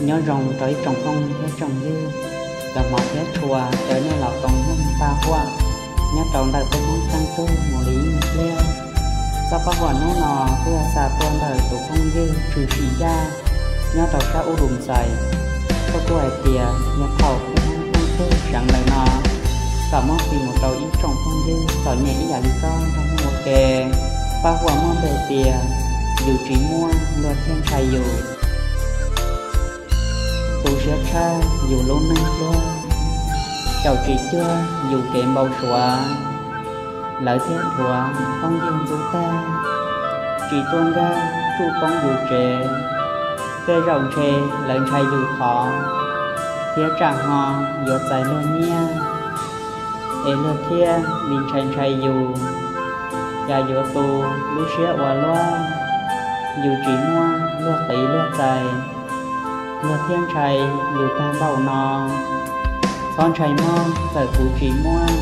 Nyob zoo rau ib tsoom phooj thiab tsoom ywg, cov hmov thiab tshua, caw nej los koom mloog paj huam nyob rau ntawm peb Hmoob Thaaj Tug mus li ib nyuag pliag. Txoj paj huam hnub no kuj yog xa tuaj ntawm tus phooj ywg Tswv Sim Yaj nyob rau sab Ub Dum Ntxais. Koj kuj hais tias yog thaum peb Hmoob Thaaj Tug seev lawm no, kom muab fij mus rau ib tsoom phooj ywg txom nyem ib yam li koj nrog mloog ua ke. Paj huam muaj npe tias: Yus tsis muaj luag thiaj ntshai yus. Tu siab tshaj yus lub neej pluag, caum tsis cuag yus kev npau suav. Lawv thiaj thuav phooj ywg ntxub tag, tsis tuaj nkag tsuj poob yus tsev. Tej zaum ntshe lawv ntshai yus thov, thiab tsam ho yuav txais luag nyiaj. Es luag thiaj li ntshai ntshai yus, cas yuav tu lub siab ua luaj. Yus tsis muaj luag qiv luag txais, luag thiaj ntshai yus tag npaum no. Txhob ntshai mog, txawm kuv tsis muaj,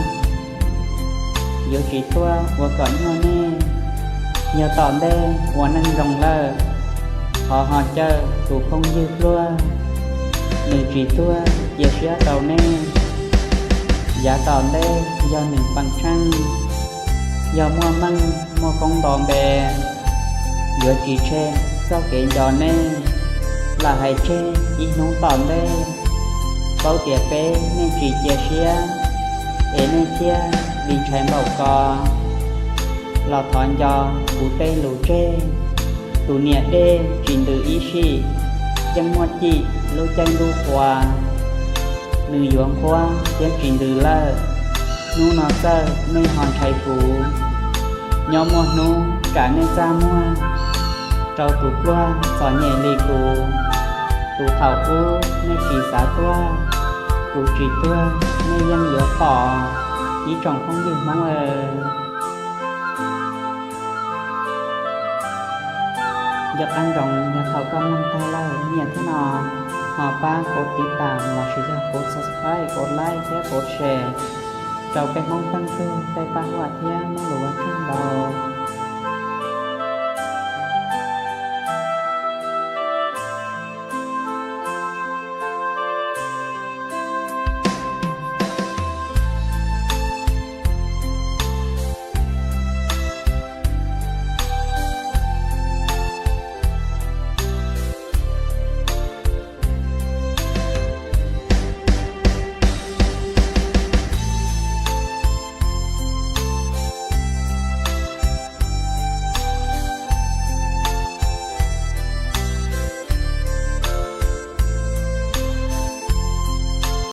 yuav tsis tuaj ua kom nyuaj nej. Yog tom ntej ua neej zoo lawm, thov ho cawm tus phooj ywg pluag, nws tsis tuaj cia siab rau nej. Yav tom ntej yog nws peem tsheej, yog muaj meej muaj koob nto npe, yuav tsis tshem txoj kev nco nej. Lam hais tseg ib hnub tom ntej, paub tias peb nej tsis cia siab, es nej thiaj li ntshai npaum ko. Los thov nco kuv tej lus tseg, tus niam dej tsis ntws ib sim, yeej muaj cim lub caij ntuj qua. Nws yuav nqhuab thiab tsis ntws lawm, hnub no txawm nej ho ntshai kuv, nyob muaj hnub tsam nej txaj muag rau tus pluag txom nyem li kuv. Tus thaum ub nej tsis xav tuaj, kuv tsis tuag nej yeej yuav pom, ib tsoom phooj ywg Hmoob aw. Nco qab ntsoov yog thaum koj mloog tag lawm nyiam thiab no, ho pab kuv tiv tam lossis yog kuv subscribe, kuv like thiab kuv share rau peb Hmoob Thaaj Tug tej paj huam thiab mloog lus ua tsaug ntau.